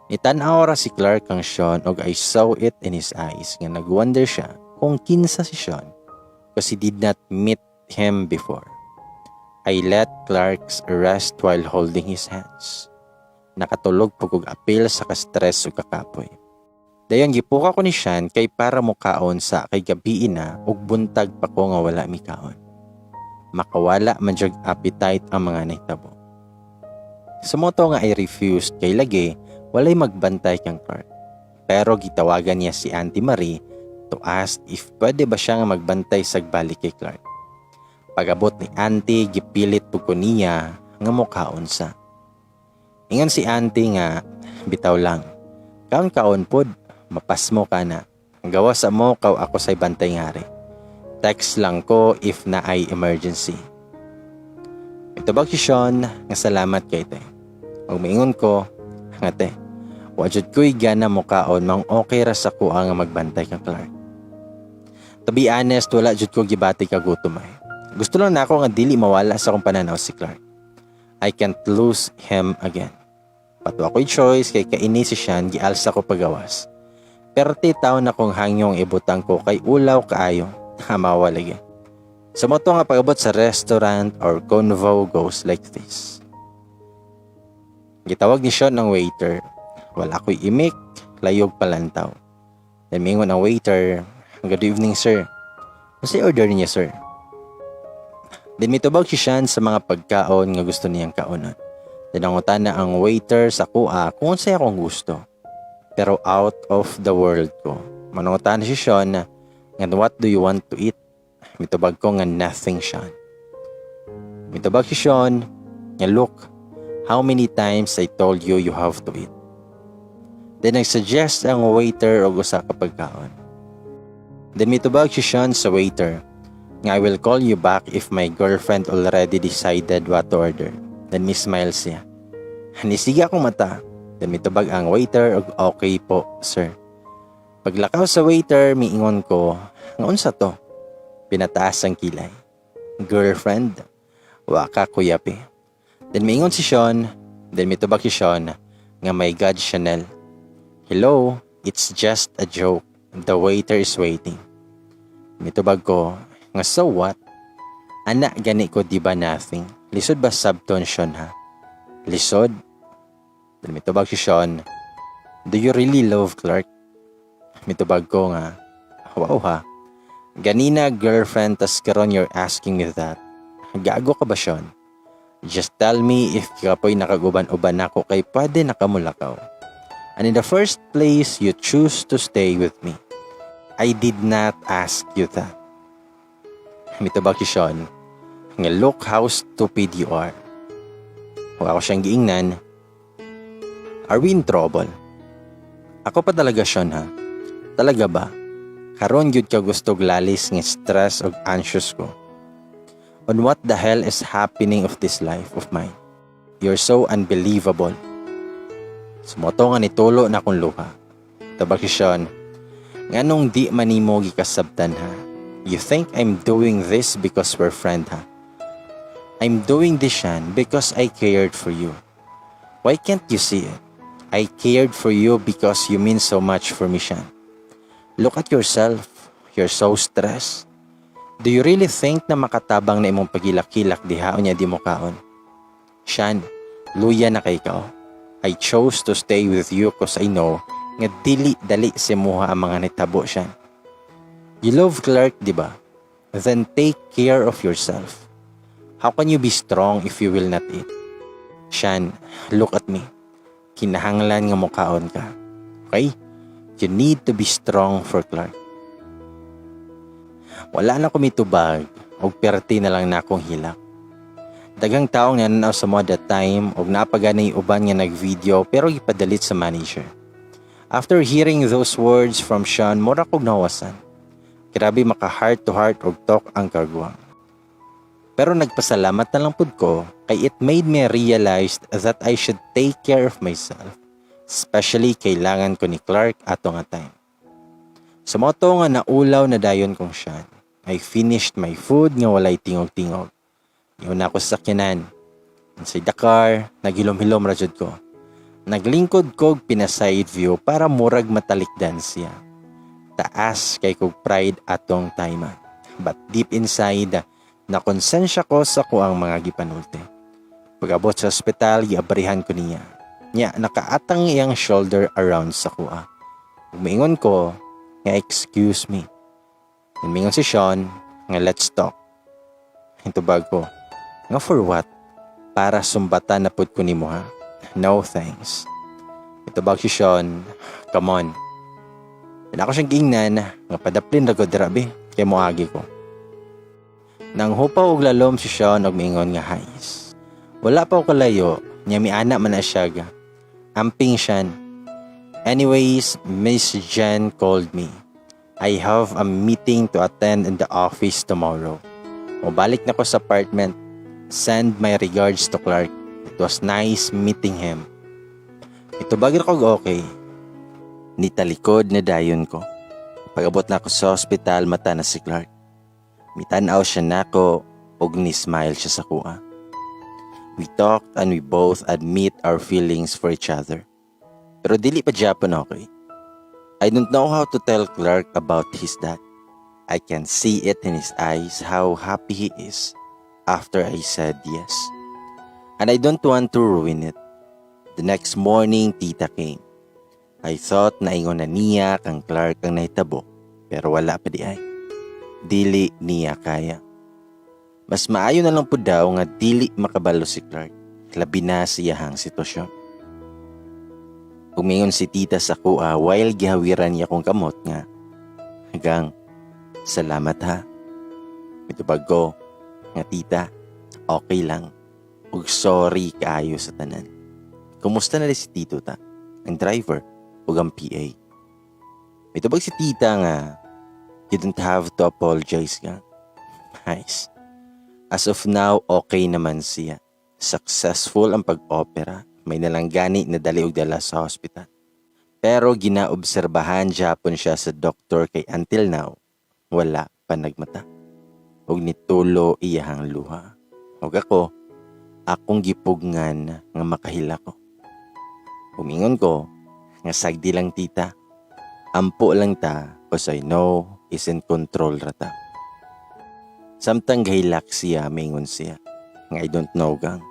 Nitan-aw ra si Clark kang Sean ug I saw it in his eyes nga nagwonder siya kung kinsa si Sean because he did not meet him before. I let Clark rest while holding his hands. Nakatulog po kog apil sa ka-stress ug kakapoy. Dayon gipukaw ko ni Sean kay para mukaon sa kay gabii na ug buntag pa ko nga wala mikaon. Makawala man jud appetite ang mga nahitabo. Sumoto nga I refused kay lagi walay magbantay kang Clark. Pero gitawagan niya si Auntie Marie to ask if pwede ba siya nga magbantay sa balik kay Clark. Pag-abot ni Auntie, gipilit po ko niya nga mukaon sa. Ingon si Auntie nga bitaw lang. Kaon-kaon pod, mapasmo ka na. Gawas sa mo kaw ako say bantay ngari. Text lang ko if naay emergency. Mitubag si Sean nga salamat kay te. Ug miingon ko nga te, wa jud ko'y gana mukaon, mang okay ra sa kuha nga magbantay kang Clark. To be honest, wala jud ko gibati kagutom ay. Gusto lang nako nga dili mawala sa akong pananaw si Clark. I can't lose him again. But wa ko'y choice kay kaini si Sean, gialsa ko pagawas. Perti taon akong hangyong ibutang ko kay ulaw kaayo. Hamawa lagi. Sa mao to nga pag-abot sa restaurant, our convo goes like this. Gitawag ni Sean ang waiter. Wala ko'y imik, layog palantaw. Then mingon ang waiter, "Good evening, sir. Unsay order niya, sir?" Then mitubag si Sean sa mga pagkaon nga gusto niyang kaonon. Then nangutana ang waiter sa kuha kung unsay akong gusto. Pero out of the world ko. Manungutana si Sean nga, "What do you want to eat?" Mitubag ko nga, "Nothing, Sean." Mitubag si Sean nga, "Look, how many times I told you you have to eat?" Then nagsuggest ang waiter og usa ka pagkaon. Then mitubag si Sean sa waiter nga, "I will call you back if my girlfriend already decided what to order." Then mi-smile siya. Nisiga akong mata. Then mitubag ang waiter og, "Okay po, sir." Paglakaw sa waiter, miingon ko, nga, "Unsa to?" Pinataas ang kilay. Girlfriend? Wa ka kuyapi. Then miingon si Sean, then mitubag si Sean nga, "My God, Chanel. Hello, it's just a joke. The waiter is waiting." Mitubag ko nga, "So what? Ana gani ko, di ba nothing? Lisod ba sabton, Sean, ha? Lisod?" Then mitubag si Sean, "Do you really love Clark?" Mitubag ko nga, "Wow ha. Ganina girlfriend, tas karon you're asking me that. Gago ka ba, Sean? Just tell me if kapoy nakaguban-uban nako kay pwede nakamulakaw. And in the first place, you choose to stay with me. I did not ask you that." Mitubag si Sean nga, "Look how stupid you are." Huwag ako siyang giingnan, "Are we in trouble? Ako pa talaga, Sean, ha? Talaga ba? Karon gyud ka gusto lalis nga stress og anxious ko. On what the hell is happening of this life of mine? You're so unbelievable." Sa mao to nga nitulo na akong luha. Tubag si Sean, "Nganong di man nimo gikasabtan, ha? You think I'm doing this because we're friend, ha? I'm doing this, Shan, because I cared for you. Why can't you see it? I cared for you because you mean so much for me, Shan. Look at yourself. You're so stressed. Do you really think na makatabang na imong pagilak-kilak diha unya di mo kaon? Shan, luya na kay ka. I chose to stay with you 'cause I know nga dili dali sa imuha ang mga nitabo, Shan. You love Clark, di ba? Then take care of yourself. How can you be strong if you will not eat? Shan, look at me. Kinahanglan nga mukaon ka. Okay? You need to be strong for Clark." Wala na ko mitubag og perti na lang na akong hilak. Daghang taong nananaw sa mo that time ug naa pa gani uban nga nag-video pero gipa-delete sa manager. After hearing those words from Sean, mura kog nahuwasan. Grabe maka heart to heart og talk ang kagwang. Pero nagpasalamat na lang pud ko kay it made me realize that I should take care of myself. Especially kailangan ko ni Clark ato nga time. Sa mao to nga naulaw na dayon kong Sean. I finished my food nga walay tingog-tingog. Niuna ko sa sakyanan. Inside the car, naghilom-hilom ra jud ko. Naglingkod kog pina-side view para murag matalikdan siya. Taas kay kog pride atong time. But deep inside, nakonsensya ko sa kuang mga gipanulti. Pag-abot sa ospital, giabrihan ko niya. Nya, nakaatang iyang shoulder around sa kuha. Umingon ko, nga excuse me. Umingon si Sean, nga let's talk. Nitubag ko, nga for what? Para sumbatan na pud ko nimo, ha? No thanks. Nitubag si Sean, come on. Then ako siyang giingnan, nga padaplin ra gud rabi, kay moagi ko. Nang hupaw og lalom si Sean og miingon nga hays. Wala pa ko kalayo, nya miana man na siya ga. Amping siyan. Anyways, Miss Jen called me. I have a meeting to attend in the office tomorrow. Mobalik na ko sa apartment. Send my regards to Clark. It was nice meeting him. Nitubag ra ko okay. Nitalikod na dayon ko. Pag-abot na ako sa ospital, mata na si Clark. Mitanaw siya nako ug ni-smile siya sa kuha. We talked and we both admit our feelings for each other. Pero dili pa gyapon okay. I don't know how to tell Clark about his dad. I can see it in his eyes how happy he is after I said yes. And I don't want to ruin it. The next morning, Tita came. I thought naingon na niya kang Clark ang nahitabo, pero wala pa di ay. Dili niya kaya. Mas maayo na lang po daw nga dili makabalo si Clark. Labi na sa iyahang sitwasyon. Umingon si Tita sa kuha while gihawiran niya kong kamot nga, "Gang, salamat ha." Mitubag ko nga, "Tita, okay lang. Ug sorry kaayo sa tanan. Kumusta na rin si Tito ta, ang driver, ug ang PA?" Mitubag si Tita nga, "You don't have to apologize, Gang." Nice. As of now, okay naman siya. Successful ang pag-opera. May nalang gani na dali og dala sa hospital. Pero ginaobserbahan gyapon siya sa doktor kay until now, wala pa nagmata. Ug nitulo iyahang luha. Ug ako, akong gipugngan nga makahila ko. Umingon ko, nga sagdi lang, Tita. Ampo lang ta cause I know is in control ra ta. Samtang gahilak siya, mingon siya nga, "I don't know, Gang.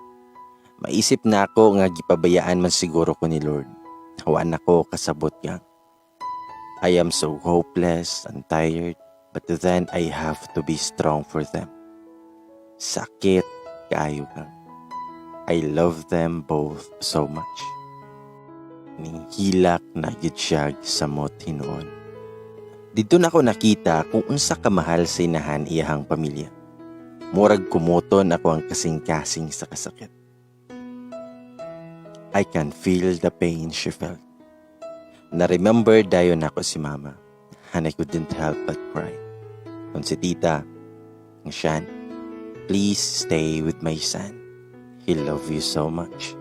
Maisip na ako nga gipabayaan man siguro ko ni Lord. Wa na ko kasabot, Gang. I am so hopeless and tired, but then I have to be strong for them. Sakit kaayo, Gang. I love them both so much." Ning hilak na gyud siya samot hinuon. Didto na ako nakita kung unsa kamahal sa inahan iyahang pamilya. Murag kumuton ako ang kasing-kasing sa kasakit. I can feel the pain she felt. Na-remember dayon ako si Mama and I couldn't help but cry. Kung si Tita, "Shan, please stay with my son. He love you so much.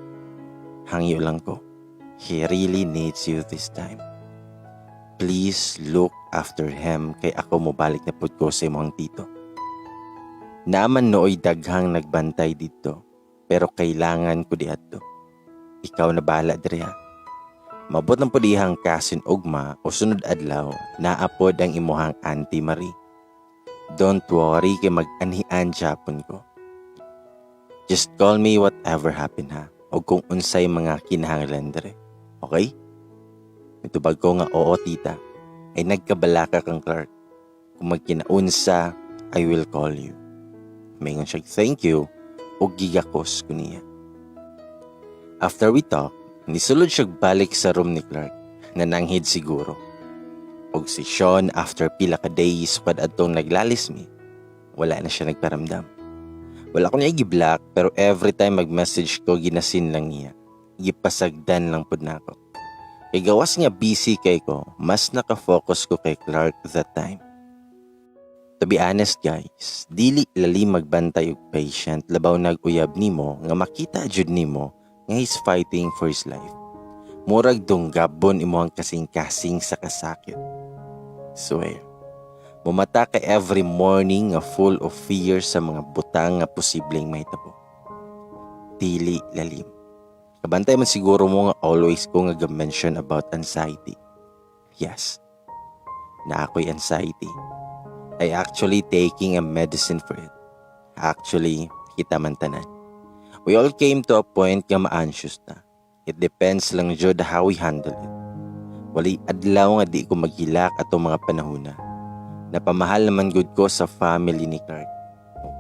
Hangyo lang ko. He really needs you this time. Please look after him kay ako mobalik na pud ko sa imong tito. Naa man nooy daghang nagbantay didto, pero kailangan ko diadto. Ikaw na bahala diri ha. Maabot lang pud iyang cousin ugma o sunod adlaw, naa pod ang imuhang Auntie Marie. Don't worry kay mag-anhian gyapon ko. Just call me whatever happen ha, o kung unsay mga kinahanglan diri. Okay?" Mitubag ko nga, "Oo, Tita." Ay nagkabalaka kang Clark. Kung magkinaunsa, I will call you. Mingon siya, "Thank you," ug gigakos ko niya. After we talk, nisulod siya balik sa room ni Clark, na nanghid siguro. Og si Sean, after pila ka days pad adtong naglalis mi, wala na siya nagparamdam. Wala ko niya gi-block, pero every time mag-message ko, gina-seen lang niya. Gipasagdan lang pud nako. Kay gawas nga busy kay ko, mas naka-focus ko kay Clark that time. To be honest, guys, dili lalim magbantay og patient, labaw nag uyab nimo nga makita jud nimo nga he's fighting for his life. Murag dunggabon imong kasing-kasing sa kasakit. Swear. Mumata ka every morning nga full of fear sa mga butang nga posibleng mahitabo. Dili lalim. Kabantay man siguro mo nga always ko nga mention about anxiety. Yes. Naa ko'y anxiety. I actually taking a medicine for it. Actually, kita man tanan. We all came to a point nga ma-anxious na. It depends lang jud how we handle it. Walay adlaw nga di ko maghilak atong mga panahona. Napamahal naman gud ko sa family ni Clark.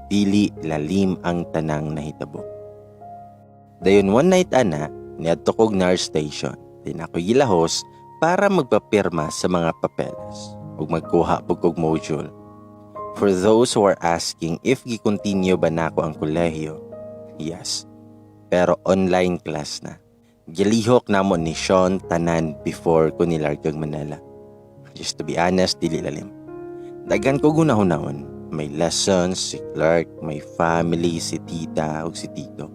Dili lalim ang tanang nahitabo. Dayon one night ana, niadto kog nurse station. Din ako gilahos para magpapirma sa mga papeles ug magkuha pud kog module. For those who are asking if gi-continue ba nako ang kolehiyo, yes. Pero online class na. Gilihok namo ni Sean tanan before ko nilargag Manila. Just to be honest, dili lalim. Daghan ko gunahunahon. May lessons, si Clark, may family, si tita, ug si tito.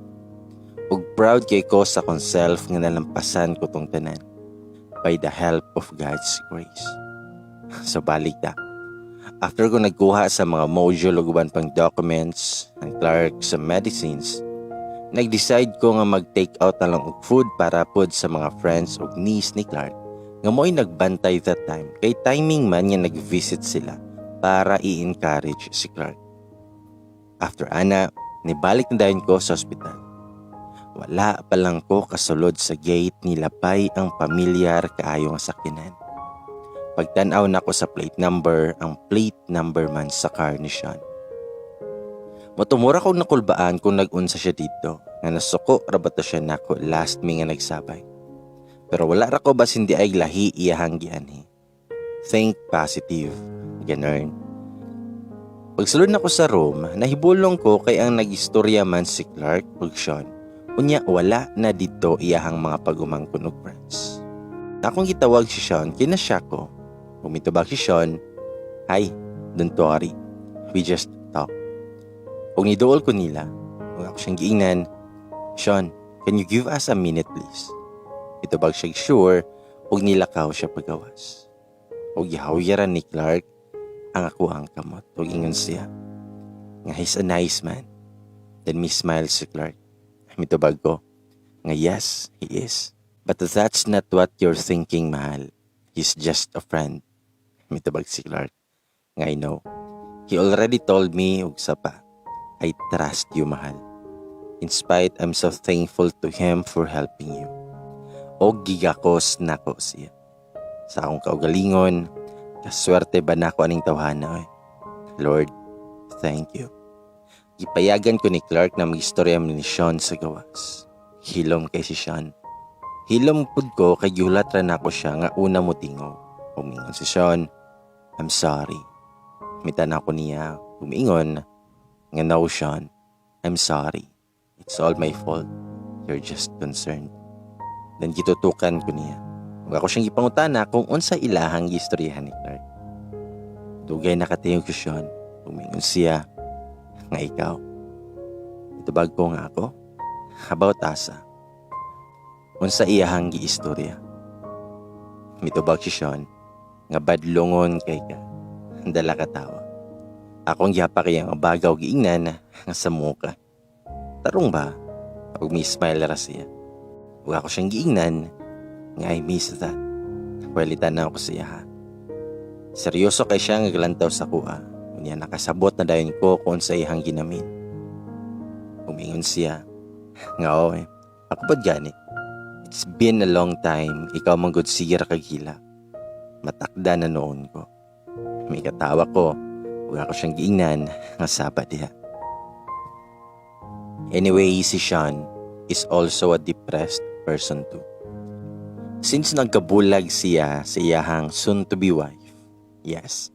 Ug proud kay ko sa akong self nga nalampasan ko tong tanan by the help of God's grace. So balik ta. After ko nagkuha sa mga module ug uban pang documents, ang Clark sa medicines, nag-decide ko nga mag-take out na lang og food para pod sa mga friends ug niece ni Clark nga mo'y nagbantay that time kay timing man nga nag-visit sila para i-encourage si Clark. After ana, nibalik na dayon ko sa ospital. Wala pa lang ko kasulod sa gate, nilapay ang pamilyar kaayo nga sakyanan. Pagtanaw nako sa plate number, ang plate number man sa car ni Sean. Motumura kong nakulbaan kung nag-unsa siya dito, nga nasuko ra ba to siya nako last mi nga nagsabay. Pero wala ra ko, basin diay lahi iyahang gianhi. Think positive, ganun. Pagsulod nako sa room, nahibulong ko kay ang nagistorya man si Clark ug Sean. Unya wala na dito iyahang mga pag-umangkon ug friends. Akong gitawag si Sean, kinasya ko. Mitubag si Sean, "Hi, don't worry. We just talk." Ug niduol ko nila, ug ako siyang giingnan, "Sean, can you give us a minute, please?" Mitubag siya, "Sure," ug nilakaw siya pagawas. Ug gihawyaran ni Clark ang akoang kamot. Ug ingon siya nga he's a nice man. Then mi smile si Clark. Mitubag ko nga yes, he is. "But that's not what you're thinking, mahal. He's just a friend." Mitubag si Clark nga "I know. He already told me," ug sa pa, "I trust you, mahal. In spite, I'm so thankful to him for helping you." Og gigakos nako siya. Sa akong kaugalingon, kaswerte ba nako aning tawhana oy. Lord, thank you. Gipayagan ko ni Clark na mag-istorya ni Sean sa gawas. Hilom kay si Sean. Hilom pud ko kay gihulat ra nako siya nga una mo tingog. Umingon si Sean, "I'm sorry." Mitanaw ko niya, umingon nga "No, Sean, I'm sorry. It's all my fault. You're just concerned." Then gitutukan ko niya. Ug ako siyang gipangutana kung unsa ilahang gistoryahan ni Clark. Dugay nakatingog si Sean. Umingon siya nga ikaw. Itubag ko nga ako. About asa? Unsa iyahang giistorya? Mitubag si Sean nga badlongon kay ka. Dala ka tawa. Akong gihapak iyang bagaw, giingnan nga sa muka. Tarong ba? Ug mi smile ra siya. Ug ako siyang giingnan nga I miss that. Pwelitan na ako siya ha. Seryoso kay siya nga galantaw sa kuha. Unya nakasabot na dayon ko kung sa iyang ginamin. Umingon siya nga oo eh. Ako pud gani. It's been a long time, ikaw man gud sige ra kag hila. Matakda na noon ko. May katawa ko. Ug ako siyang giingnan nga saba diha. Anyway, si Sean is also a depressed person too. Since nagkabulag siya sa iyahang soon-to-be wife, yes,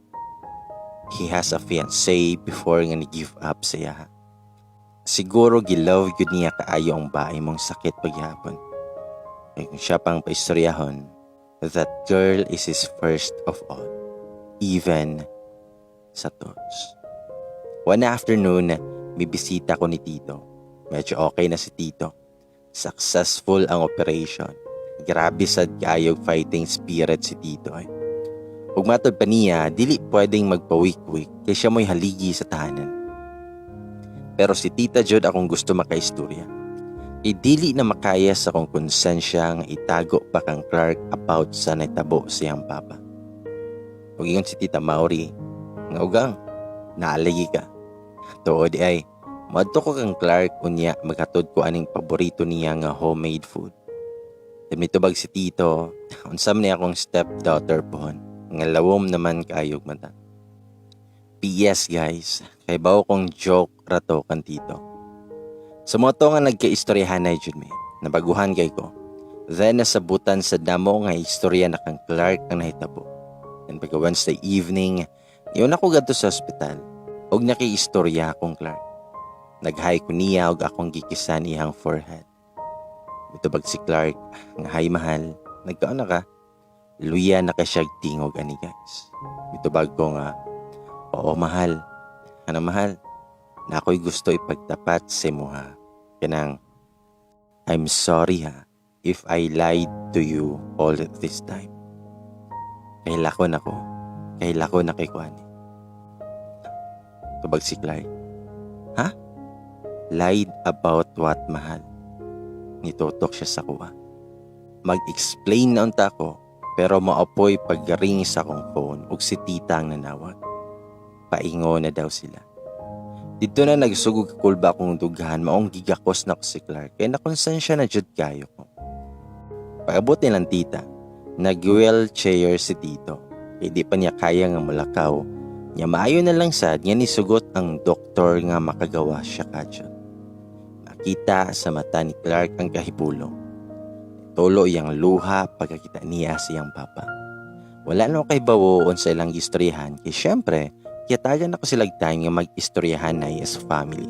he has a fiancé before nga ni-give up sa iyaha. Siguro gi-love gyud niya kaayo ang bae mong sakit paghapon. Kay kung siya pang paistoryahon, that girl is his first of all, even sa thoughts. One afternoon, may bisita ko ni Tito. Medyo okay na si Tito. Successful ang operation. Grabe sad kaayog fighting spirit si Tito eh. Ug matod pa niya, dili pwedeng magpawik-wik kay siya mo'y haligi sa tahanan. Pero si Tita jud akong gusto makaistorya. Kay dili na makaya sa akong konsensya nga itago pa kang Clark about sa nahitabo siyang papa. Ug ingon si Tita Mauri, nga ugang, naalagi ka. Tuod ay, moadto ko kang Clark unya maghatod ko aning paborito niya nga homemade food. Then mitubag si Tito, unsa man ni akong stepdaughter pohon, nga lawom naman kaayog mata. PS guys, kay bawo kong joke rato kan Tito. Sa moto nga nagkaistoryahan na jud mi, nabaguhan kay ko. Then nasabutan sa damo nga istorya na kang Clark ang nahitabo. Then pagka Wednesday evening, niyon ako gadto sa ospital. Og nakiistorya akong Clark. Nag-hi ko niya og akong gikisan iyang forehead. Mitubag si Clark, nga hi mahal, nagkaon na ka? Luya na ka siya tingog ani guys. Mitubag ko nga, oo mahal. Ano mahal? Na ako'y gusto ipagtapat sa imo ha. Kanang, I'm sorry ha if I lied to you all this time. Kahilakon ako. Kahilakon na kay Kwani. Tubag si Clark. Ha? Lied about what, mahal? Nitutok siya sa kuha. Mag-explain na unta ko pero maapoy pag-ring sa akong phone ug si tita ang nanawag. Paingo na daw sila. Dito na nagsugog kulba akong dughan maong gigakos na ko si Clark kay nakonsensya na jud kayo ko. Pag-abot nilang tita, nag-wheelchair si tito. Kay di pa niya kaya nga mulakaw. Nya maayo na lang sad nga nisugot ang doktor nga makagawa siya kadyot. Makita sa mata ni Clark ang kahibulong. Tulo iyang luha pagkakita niya siyang papa. Wala no kay bawo sa ilang istoryahan kay syempre kiyatagan ako silag time nga mag-istoryahan na as family.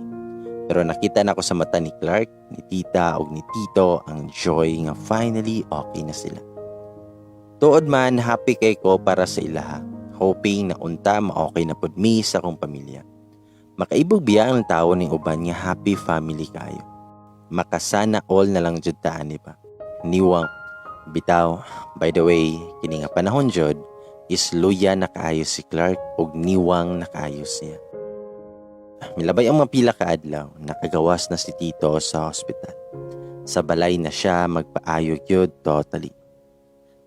Pero nakita na ko sa mata ni Clark, ni tita ug ni tito ang joy nga finally okay na sila. Tuod man happy kay ko para sa ilaha, hoping na unta ma-okay na pud mi sa akong pamilya. Makaibog biya ang tao ning uban nga happy family kayo. Makasana all na lang jud taan ba. Niwang bitaw, by the way, kini nga panahon jud is luya na kaayo si Clark ug niwang na kaayo siya. Milabay ang mga pila ka adlaw, nakagawas na si Tito sa hospital. Sa balay na siya magpaayo gyud totally.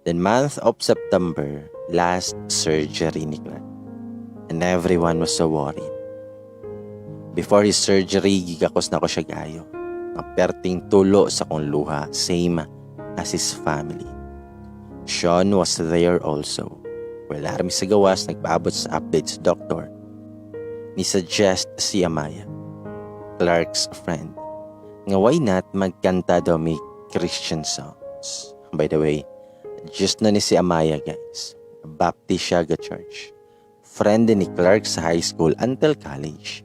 Then month of September, last surgery ni Clark. And everyone was so worried. Before his surgery, gigakos na ko siya gayo. Ang perting tulo sa kong luha, same as his family. Sean was there also. Well, armi sa gawas, nagpaabot sa update sa doktor. Ni-suggest si Amaya, Clark's friend, nga why not magkanta daw may Christian songs. By the way, just na ni si Amaya guys. Baptist siya ga church. Friend din ni Clark sa high school until college.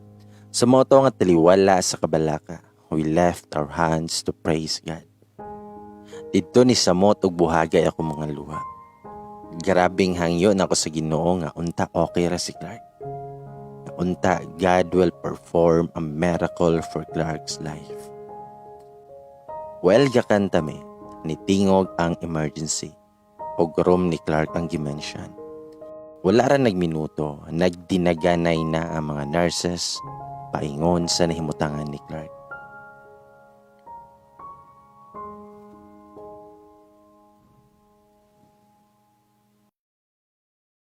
Sa moto nga taliwala sa kabalaka, we left our hands to praise God. Dito ni samot og buhagay ako mga luha. Grabing hangyo na ako sa Ginoo nga unta okay ra si Clark. Nga unta God will perform a miracle for Clark's life. Well, gakanta mi, nitingog ang emergency ug room ni Clark ang gimension. Wala ra nagminuto, nagdinaganay na ang mga nurses paingon sa nahimutangan ni Clark.